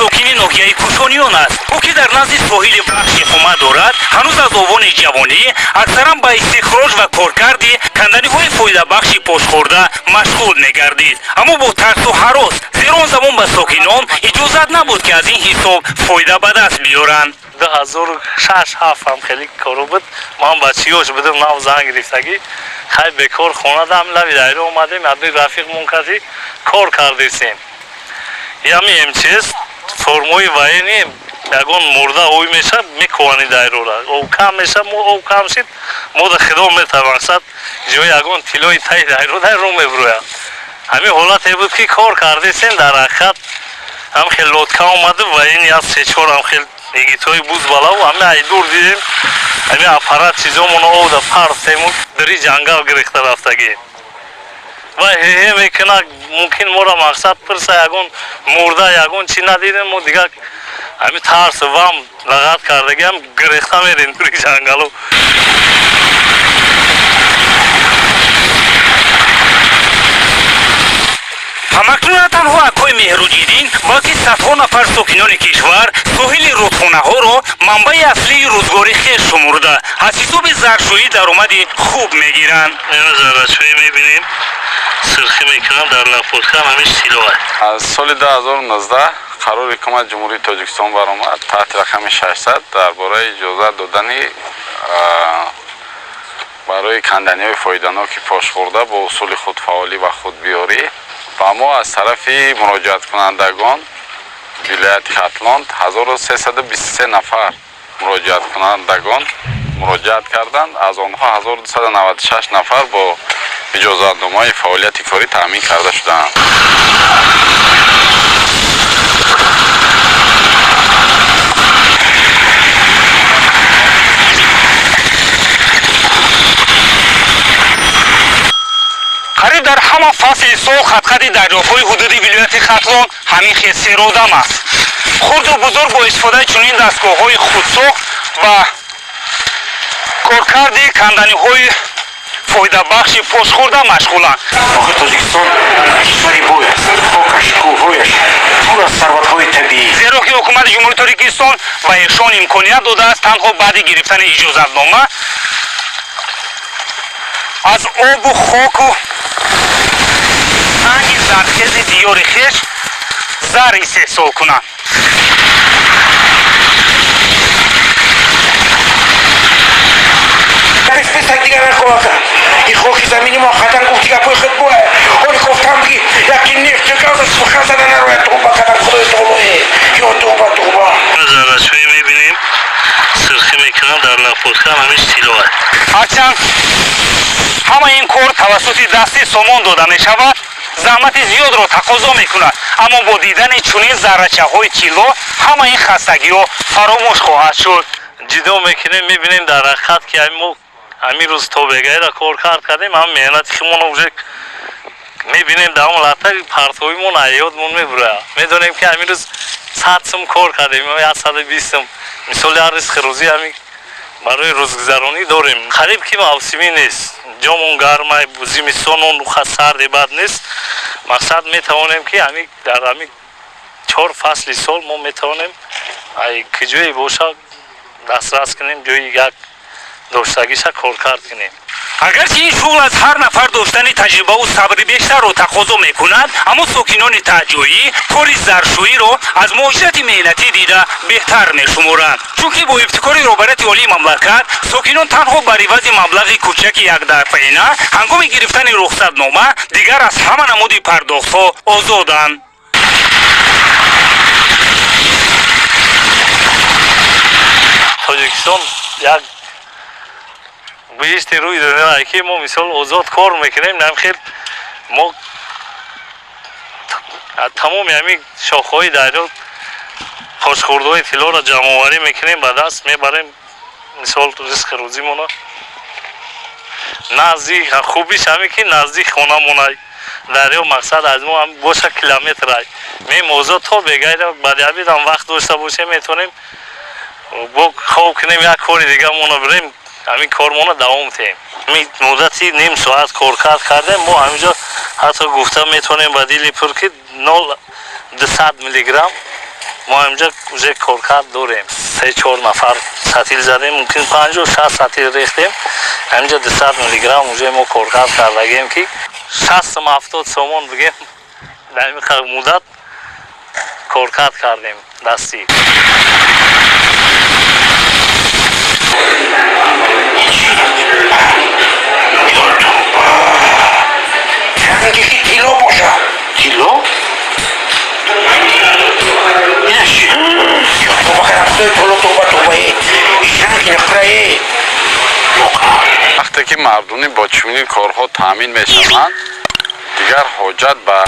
Сокини ноҳияи Кӯшониён аст. Ӯ, ки дар назди соҳили Вахш иқомат дорад, ҳанӯз аз овони ҷавонӣ аксаран ба истихроҷ ва коркарди канданиҳои фоидабахши пошхӯрда машғул мегардид, аммо бо тарсу ҳарос, зеро он замон ба сокинон иҷозат набуд, ки аз ин ҳисоб фоида ба даст биёранд. 2006 ҳафт ҳам хеле коро буд. Ман бачиёш будам, нав зан гирифтагӣ, хай, бекор хона дам, лаби дайра омадем, аби рафиқмон кади кор кардисем. Ями МЧС формои военный, ягон мурда ой меша, мекувани дайрора, об кам меша, мо об кам шид, мо да хидо мета, мақсад, ҷои ягон тиллои таи дайро дайро мебурояд. Ҳамин ҳолате буд, ки кор кардисем. Дар ҳақиқат ҳам хел лодка омаду ва ин як се-чор ҳам хел игитҳои буз балаву ҳами ай дур дидем, ҳами аппарат чизомоно овда партему дари ҷангал гирифта рафтагӣ ва ҳеҳе мекунад. Мумкин моро мақсад пирса, ягон мурда, ягон чи надидем. Мо дигар ҳами тарс вам лағат кардагиам, гирехта мерем дури ҷангалу. Ҳамакнун на танҳо акои Меҳруҷиддин, балки садҳо нафар сокинони кишвар соҳили рудхонаҳоро манбаи аслии рӯзгори хеш шумурда, аз ҳисоби заршӯӣ даромади хуб мегиранд. Ина заррачӯӣ мебинем, сирхӣ мекунам, дар лапотка ҳамиш тиллоа. Аз соли 2019 қарори Ҳукумати Ҷумҳурии Тоҷикистон баромад таҳти рақами 600 дар бораи иҷозат додани барои канданиҳои фоиданоки пошхӯрда бо усули худфаъолӣ ва худбиёрӣ ва мо аз тарафи муроҷиаткунандагон вилояти Хатлон 1323 нафар муроҷиаткунандагон муроҷиат карданд. Аз онҳо 1296 нафар бо иҷозатномаи фаъолияти корӣ таъмин карда шудаанд. Қариб дар ҳама фасли сол хатхати дарёҳои ҳудуди вилояти Хатлон ҳамин хел серодам аст. Хурду бузург бо истифодаи чунин дастгоҳҳои худсохт ба коркарди канданиҳои фоидабахши пошхӯрда машғуланд. Охир Тоҷикистон кишвари бой аст, хокаш, кӯҳҳояш пур аз сарватҳои табиӣ. Зеро ки Ҳукумати Ҷумҳурии Тоҷикистон ба эшон имконият додааст, танҳо баъди гирифтани иҷозатнома аз обу хоку санги зархези диёри хеш зар истеҳсол кунанд. Писак дигар нахоҳад. И хоки замини мо хатан гуфти гапои худ бое. Оли кофтам ки яки нефту газаш сухан зада нарояд. Тоба кадам, Худои таолое. Ё тоба, тоба. Заррачӯӣ мебинем, сирхӣ мекунам, дар лапотка ҳамиш тиллоа. Ҳарчанд ҳама ин кор тавассути дасти сомон дода мешавад, заҳмати зиёдро тақозо мекунад, аммо бо дидани чунин заррачаҳои тилло ҳама ин хастагиҳо фаромӯш хоҳад шуд. Ҷидо мекунем, мебинем, дар ҳақиқат ки мо ҳамин рӯз тобегаира кор кард кардем, ҳам меҳнати химона уже мебинем, дар он латта партовимон ҳаётмон мебурояд. Медонем, ки ҳамин рӯз 100 сум кор кардем, 120 сум, мисол, як ризқи рӯзӣ ҳамин барои рӯзгузаронӣ дорем. Қариб ки мавсимӣ нест, ҷомон гармай, зимистонон сарди бад нест. Мақсад, метавонем, ки ҳамин дар ҳамин чор фасли сол мо метавонем ай куҷое боша дастрас кунем, ҷои як доштагиша коркард кунем. Агарчи ин шуғл аз ҳар нафар доштани таҷрибаву сабри бештарро тақозо мекунад, аммо сокинони таҳҷоӣ кори заршӯиро аз муҳоҷирати меҳнатӣ дида беҳтар мешуморанд, чунки бо ибтикори роҳбарияти олии мамлакат сокинон танҳо бар ивази маблағи кӯчаки якдафъаина ҳангоми гирифтани рухсатнома дигар аз ҳама намуди пардохтҳо озоданд. Тоҷикистон як беҳишти рӯи дунё, ки мо мисол озод кор мекунем. Намхел мо тамоми ҳамин шохҳои дарё, пошхӯрдҳои тиллоро ҷамъоварӣ мекунем, ба даст мебарем, мисол, ризқи рӯзимона. Наздик, хубиш ҳаме, ки наздик хонамона дарё, мақсад, аз мо боша километрай мем, озод то бегайра баъди обедам вақт дошта бошем, метавонем бо хоб кунем, як кори дигамона бирем, ҳамин кормона давом диҳем. Муддати ним соат коркард кардем мо ҳаминҷо, ҳатто гуфта метавонем ба дили пур, ки 0,2 миллиграмм. Мо инҷа уже коркард дорем. 3-4 нафар сатил задем, мумкин 50-60 сатил рехтем. Ҳаминҷа 200 миллиграмм уже мо коркард кардагем, ки 60-70 сомон бигем, дар ин муддат коркард кардем дастӣ. Ранге ки тилло бошад. Тилло? Инаш чӣ? Ё тоба кардам, худои таоло, тоба, тоба, э. Ин ранги нақра, э. Вақте ки мардумӣ бо чунин корҳо таъмин мешаванд, дигар ҳоҷат ба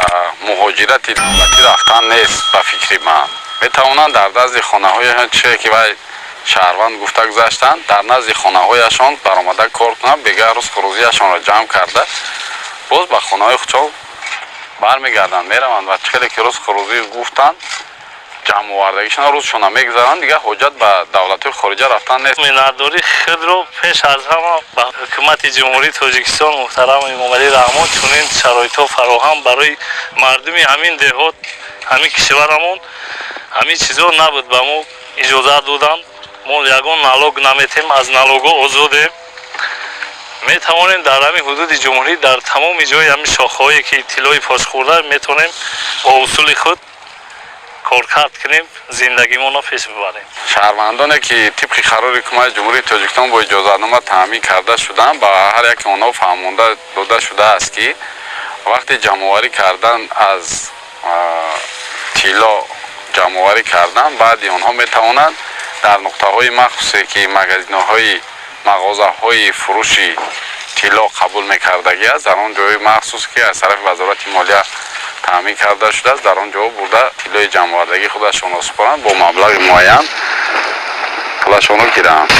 муҳоҷирати давлатӣ рафтан нест. Ба фикри ман, метавонанд дар назди хонаҳояшон, чизе ки вай шаҳрванд гуфта гузаштанд, дар назди хонаҳояшон баромада кор кунанд, бегаҳ рӯз хурӯзияшонро ҷамъ карда, боз ба хонаҳои худшон бармегарданд, мераванд ва чӣ хеле ки рӯз хурӯзӣ гуфтанд, ҷамъовардагишон рӯзшона мегузаранд, дигар ҳоҷат ба давлатҳои хориҷа рафтан нест. Миннатдорӣ худро пеш аз ҳама ба ҳукумати Ҷумҳурии Тоҷикистон муҳтарам Эмомалӣ Раҳмон. Чунин шароитҳо фароҳам барои мардуми ҳамин деҳот, ҳамин кишварамон, ҳамин чизҳо набуд, ба мо иҷозат доданд. Мо ягон налог наметем, аз налогҳо озодем. Метавонем дар ҳамин ҳудуди ҷумҳурӣ, дар тамоми ҷои ҳамин шохаҳое ки тиллои пошхӯрда, метавонем бо усули худ коркард кунем, зиндагимонро пеш бибарем. Шаҳрвандоне ки тибқи қарори ҳукумати Ҷумҳурии Тоҷикистон бо иҷозатнома таъмин карда шуданд, ба ҳар яке онҳо фаҳмонда дода шудааст, ки вақти ҷамъоварӣ кардан аз тилло ҷамъоварӣ кардан, баъди онҳо метавонанд дар нуқтаҳои махсусе, ки магазинҳои мағозаҳои фурӯши тилло қабул мекардагӣ аст, дар он ҷои махсус, ки аз тарафи Вазорати молия таъмин карда шудааст, дар он ҷо бурда тиллои ҷамъовардагии худашонро супоранд, бо маблағи муайян пулашонро гиранд.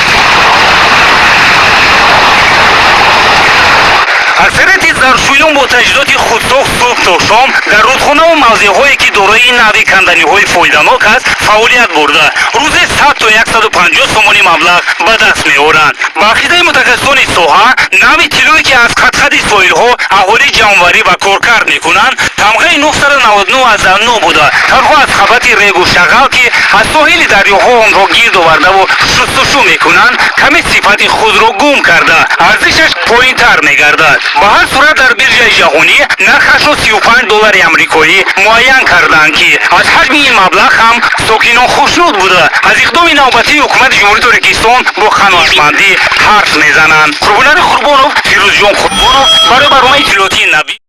Аксарияти заршӯён бо таҷҳизоти худсохт субҳ то шом дар рудхонаву мавзеъҳое, ки дорои ин навъи канданиҳои фоиданок аст, фаъолият бурда, рӯзе 100 то 150 сомонӣ маблағ ба даст меоранд. Ба ақидаи мутахассисони соҳа, навъи тиллое, ки аз қадқади соҳилҳо аҳолӣ ҷамъоварӣ ва коркард мекунанд, тамғаи 999,9 буда, танҳо аз қабати регу шағал, ки аз соҳили дарёҳо онро гирд овардаву шустушу мекунанд, каме сифати худро гум карда, арзишаш поинтар мегардад. Ба ҳар сурат, дар биржаи ҷаҳонӣ нархашро 35 доллари амрикоӣ муайян карданд, ки аз ҳаҷми ин маблағ ҳам сокинон хушнуд буда, аз иқдоми навбатии ҳукумати Ҷумҳурии Тоҷикистон бо қаноатмандӣ ҳарф мезананд. Қурбоналӣ Қурбонов, Фирӯзҷон Қурбонов барои барномаи иттилоотии Нави.